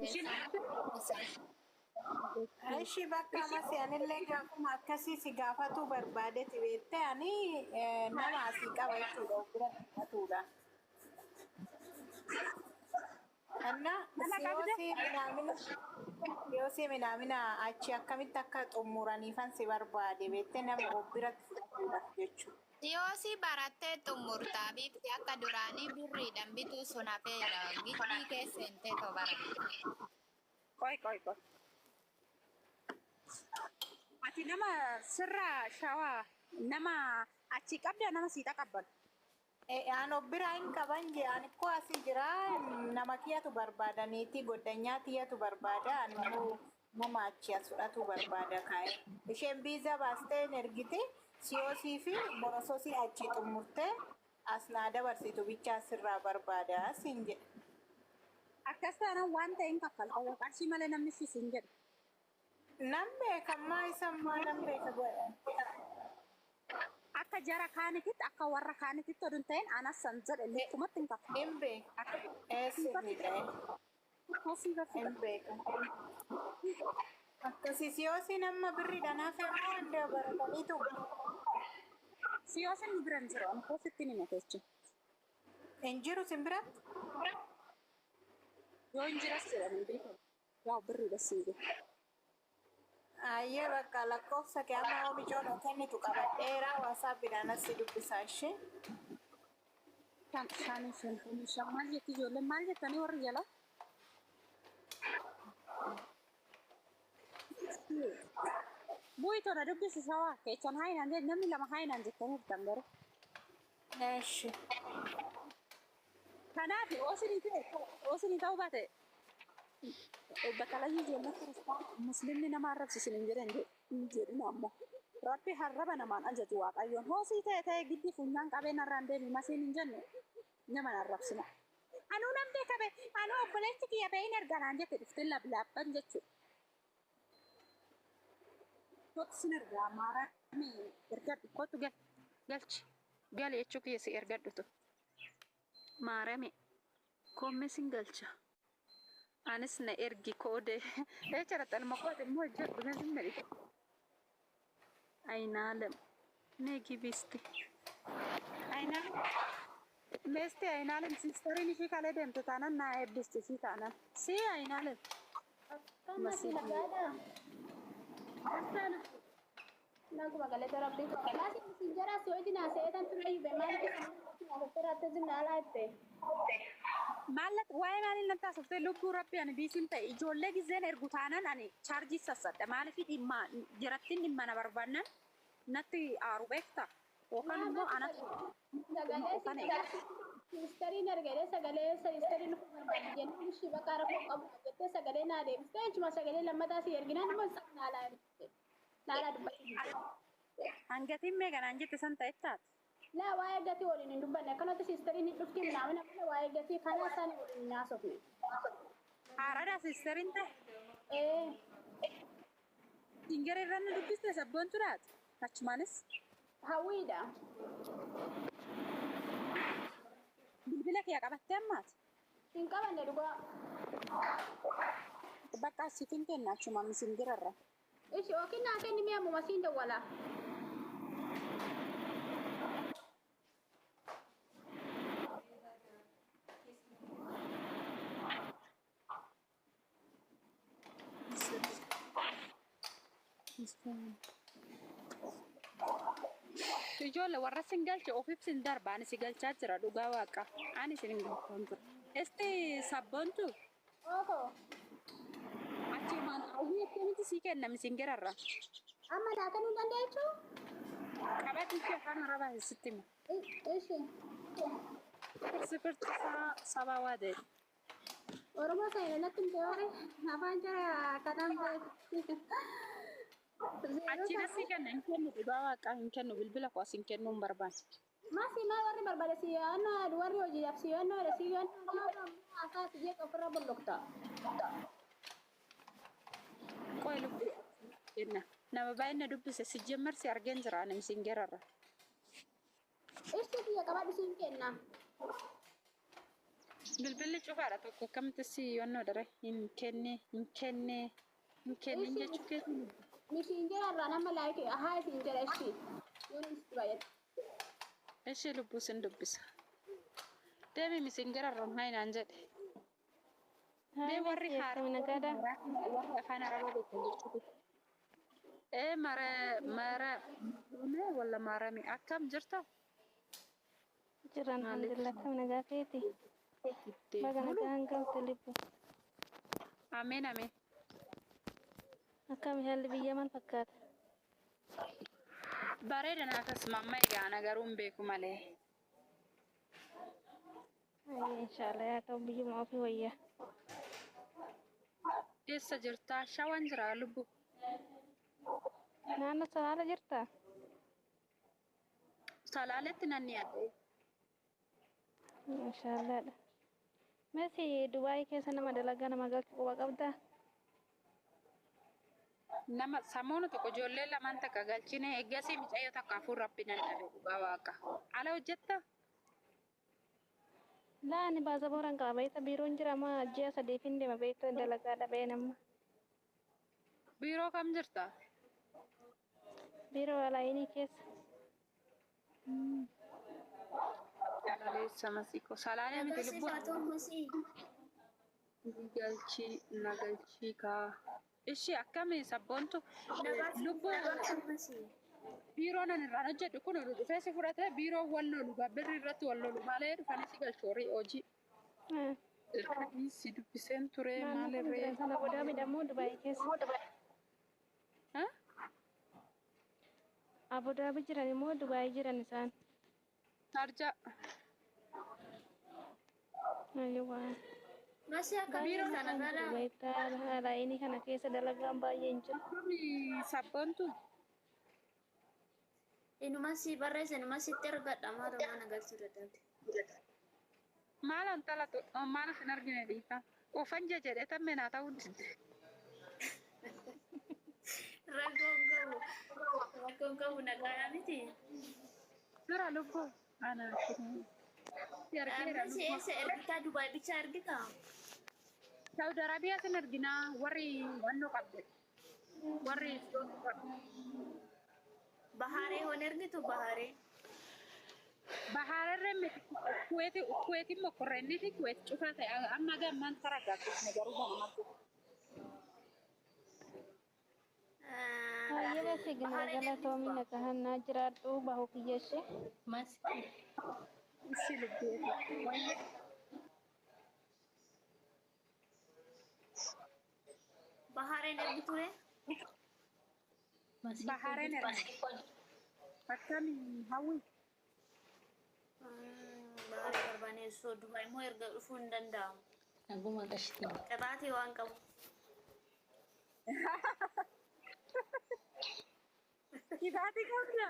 Ishiin Ishi bakka amasi anillee gaafuma akkasii si gaafatuu barbaadeti beektee ani nama asii qaba jechuudha of bira dhaabbatuudha. Anna Nama qabda? siyoosii minaamina siyoosii minaamina achi akkamitti akka xumuraniifan si barbaade beektee nama of biratti fudhatuudhaaf jechuudha. Siyoosii barattee xumurtaa biifti akka duraanii birriidhaan bituu sun hafeera. Giddii keessa hin teetoo baratte. Qoy qoy qoy. Ati nama sirraa shawaa nama achii qabda nama sii taqabbalu. An of biraa hin qaban jee ani koo asii jira nama kiyyatu barbaada niitii goddanyaa tiyyatu barbaada ani immoo nama achi as fudhatu barbaada kaa'e. Isheen biizaa baastee hin ergite siyoosii fi borososii achi xumurtee as naa dabarsitu bichaa sirraa barbaada siin jedhe. Akkas taanaan waan ta'e hin kaffalta qarshii malee namni si siin jedhu. Nan beeka ammaa isa ammaa nan beeka godhe. Akka jara kaanititti akka warra kaanititti oduu hin ta'in anas san jedhe likkumatti hin kaffalta. Hin beeka. Ee sirriidha. Hin beeka. Akkasii siyoosiin amma birriidhaan hafe ammoo hunda barataniitu. Siyoosiin nu bira hin jiru ani koositti hin himate jechuudha. Hin jiru sin biratti? Yoo hin jiras jedhan hin beekamu. Yaa birriidha sii jedhe. Ayyee bakka lakkoofsa kee amma yoo micoon kennitu qabadheera waasaappiidhaan as si dubbisaa ishee. Shan shanii shantamii shan maal jetti ijoolleen maal jettanii warri jalaa? Bu'ii tola dubbisi shawaa keechan haayinaan jedhe namni lama haayinaan jettanii jirtan garuu. Eshi. Kanaaf osinii ta'uu baate battalayyii ijoollee kiristaana muslimni nama arrabsisin hin jedhan hin jedhin ammoo. Rabbi harraba namaan ajaju waaqayyoon hoosii ta'e ta'e giddi funyaan qabee narraan deemi masiin hin jenne nama arrabsina. Anuu nan beeka be anuu obboleessi kiyya bee hin erganaan jette dhuftee lablaabban jechuudha. Kootu sin ergaa maaraami ergadhu kootu gal galchi gali jechuu kiyya si ergadhutu. Maarami koomme sin galcha. Anis na ergi koode. Echa raxalma koode immoo hojjedhu na sin medhi. Ayinaalem mee gibisti. Ayinaalem meesti Ayinaalem siistariin ishii kalee deemte taanan naa eebbisti sii taanan. Sii Ayinaalem. Akkam ati nagaadha? Naguma galata rabbii. Laasi isin jara si wajjin haasa'eetan ture iyyuu maaliif haasofte zimna alaa jette? Maallat waa'ee maaliin natti haasoftee lubbuu rabbi ani biisiin ta'e ijoollee gizeen ergu taanan ani chaarjii sassadha maaliif dhimma jarattiin dhimma na barbaannan natti aaru beekta yookaan immoo anatu Sagalee yookaan eega. siistariin argadee sagalee siistariin dhufuu barbaadde jennaan ishii bakka rakkoo qabu jettee sagalee naa deebistee jechuma sagalee lammataa si erginaan immoo naa alaa jette. Naa alaa dubbatti. Hangatiin meeqa naan jette san ta'e taate. Laa waa'ee gatii waliin hin dubbanne akkanatti siistariin hin dhufti minaamina malee waa'ee gatii kanaa isaan waliin hin haasofne. Haaraadha siistariin ta'e. Ee Singera irra nu dubbiste sabboon turaati. Achumaanis hawwiidha. Bilbila kee qabattee ammaati. Hin qabanne dhugaa. Bakka asiitiin kenna achuma misingera irra. Ishi yookiin naa kenni mi'a ammuma siin dawwala. Ijoollee warra sin galche ofiif sin darba ani si galchaa jira dhugaa waaqa ani isin hin galchaan jira. Isti sabboontu Ooko. achumaan hawwii akkamitti sii kenna misingera irra. Amma naa kennuu dandeechuu? Qabadhu ishee afaan arabaa sitti hima. Ishi. Sifir saba waade. Oromoo sana natti hin teeware afaan jara kanaan beeku. Achiin asii kenna hin kennu dhugaa waaqaa hin kennu bilbila koo as hin kennuu hin barbaanne. Masi maal warri barbaade si yaannoo warri hojiidhaaf si yaannoo si yaannoo haasaa si jeeqa ofirra bollokta. Qoy lubbuu kenna. Nama baay'ee na dubbise si jemmar si argeen jira ani misingerarra. Ibsi kiyya qabadhu siin kenna. Bilbilli cufaadha tokko akkamitti si yoonnoo dara hin kenne hin kenne hin kennin jechuu keessa. Messenger irraa nama like haa isin jedha ishii. Yoon itti baay'ate. Ishee lubbuu sin dubbisa. Deemi Messenger irraan haa naan jedhe. Mee warri haaraa Nagaadha. warri afaan arabaa beekan jechuu keessa. Ee mara mara walla marami akkam jirta? Jira, alhamdulillah, akkam nagaa keeti? Baga nagaan galte lubbu. Ameen, ameen. Akkam haalli biyya maal fakkaata? Bareeda naaf asuma egaa ana garuu hin beeku malee. Ayyi, inshaallah yaa ta'u, biyyuma ofii wayyaa. Eessa jirtaa? Shawaan jira lubbu. Naannoo Salaala jirtaa? Salaaletti nan ni yaadde. Inshaallaadha. Meesi Dubaayii keessa nama dalagaa nama galchu quba qabdaa? Nama samoona tokko ijoollee lamaan takka galchine eeggasii mucayyoo takka hafuun rabbi nan dhabe dhugaa waaqa. Ala hojjetta? Laa, ani baasabooraan qaba beekta, biiroon jira, amma ji'a 3f hin deema beekta, dalagaa dhabee nama. Biiroo kam jirta? Biiroo alaayinii keessa. Salaleessa masiiko. Salaalee miti Nagaa lubbuu. siif haa ta'u masii. Galchii na galchii kaa. Ishii akkami sabboontu? Nagaa siif Lubbuu haa ta'u masii. biiroo nan irraan hojjedhu kun olu dhufee si fudhatee biiroo wal lolu gabbirri irratti wal lolu malee dhufanii si galchu horii hojii. Si dubbiseen ture Naannoo kam maalirree? jiran sana booda midhamuu Dubaayii keessa. Abu Dhaabi jiran immoo Dubaayii jiran isaan. Arja. Ayyuwaa. Masii akkam Baay'ee jirta, nagaadhaa? Beektaa, alaayinii kana keessa dalagaan baay'ee hin jiru. Akkami sabboontu? Inuma si barreessa, inuma sitti argadha, maaluma na galchuu dadhabde. Maal antala maal sin argine dhiifa. Ofan jedhee tammee naa ta'uu didde. Rakkoon qabu. Rakkoon qabu, nagaadhaa miti. Jira lubbuu. Ana si argeera Masii lubbuu. eessa ergitaa? Dubaay bicha ergitaa? Saudi Arabiyaa sin arginaa warri wannoo qabde. Warri qabde. Bahaaree hon ergitu, Bahaaree? Bahaararree miti, Kuweeti Kuweetiin mokorreenii fi Kuweet cufaa ta'e amma gammaan taragaaggisne garuu ganamatti. Baay'ee beeksisa galatoomii, nagahannaa jiraadhu, bahu kiyyashee. Masii. Si lubbuu. Wayya. Bahaareen ergitu ree? Masii. Bahaareen erga. Akkami hawwi? Bahaaree barbaaneessoo Dubaay immoo erga dhufuu hin danda'amu. Naguma qashtii. Qaxaatii waan qabu. Kitaatii qabda.